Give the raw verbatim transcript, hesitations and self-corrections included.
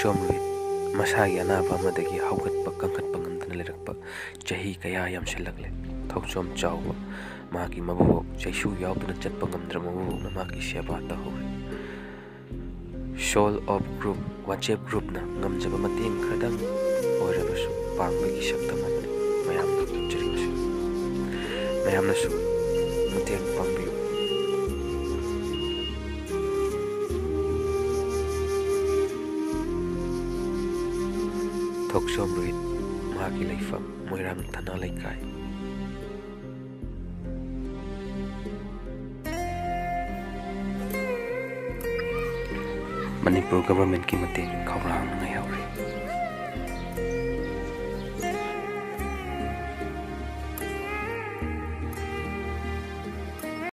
ꯊꯧꯖꯣꯝ ꯔꯣꯍꯤꯠ ꯃꯁꯥꯒꯤ ꯑꯅꯥꯕ ꯑꯃꯗꯒꯤ ꯍꯧꯒꯠꯄ ꯀꯪꯈꯠꯄ ꯉꯝꯗꯅ ꯂꯩꯔꯛꯄ ꯆꯍꯤ ꯀꯌꯥ ꯌꯥꯝꯁꯤꯜꯂꯛꯂꯦ꯫ ꯊꯧꯖꯣꯝ ꯆꯥꯎꯕ ꯃꯍꯥꯛꯀꯤ ꯃꯕꯨꯕꯣꯛ ꯆꯩꯁꯨ ꯌꯥꯎꯗꯅ ꯆꯠꯄ ꯉꯝꯗ꯭ꯔꯕ ꯃꯕꯨꯕꯣꯛꯅ ꯃꯍꯥꯛꯀꯤ ꯁꯦꯕꯥ ꯇꯧꯍꯧꯔꯤ꯫ ꯁꯣꯜ ꯑꯣꯐ ꯒ꯭ꯔꯨꯞ ꯋꯥꯆꯦꯞ ꯒ꯭ꯔꯨꯞꯅ ꯉꯝꯖꯕ ꯃꯇꯦꯡ ꯈꯔꯗꯪ ꯑꯣꯏꯔꯕꯁꯨ ꯄꯥꯡꯕꯒꯤ ꯁꯛꯇꯝ ꯑꯗꯨ ꯃꯌꯥꯝꯗ ꯎꯠꯆꯔꯤꯕꯁꯤ ꯃꯌꯥꯝꯅꯁꯨ ꯃꯇꯦꯡ ꯄꯥꯡꯕꯤꯌꯨ꯫ ꯊꯣꯛꯆꯣꯝ ꯔꯣꯍꯤꯠ ꯃꯍꯥꯛꯀꯤ ꯂꯩꯐꯝ ꯃꯣꯏꯔꯥꯡ ꯊꯅꯥ ꯂꯩꯀꯥꯏ꯫ ꯃꯅꯤꯄꯨꯔ ꯒꯚꯔꯟꯃꯦꯟꯠꯀꯤ ꯃꯇꯦꯡ ꯈꯧꯔꯥꯡꯅ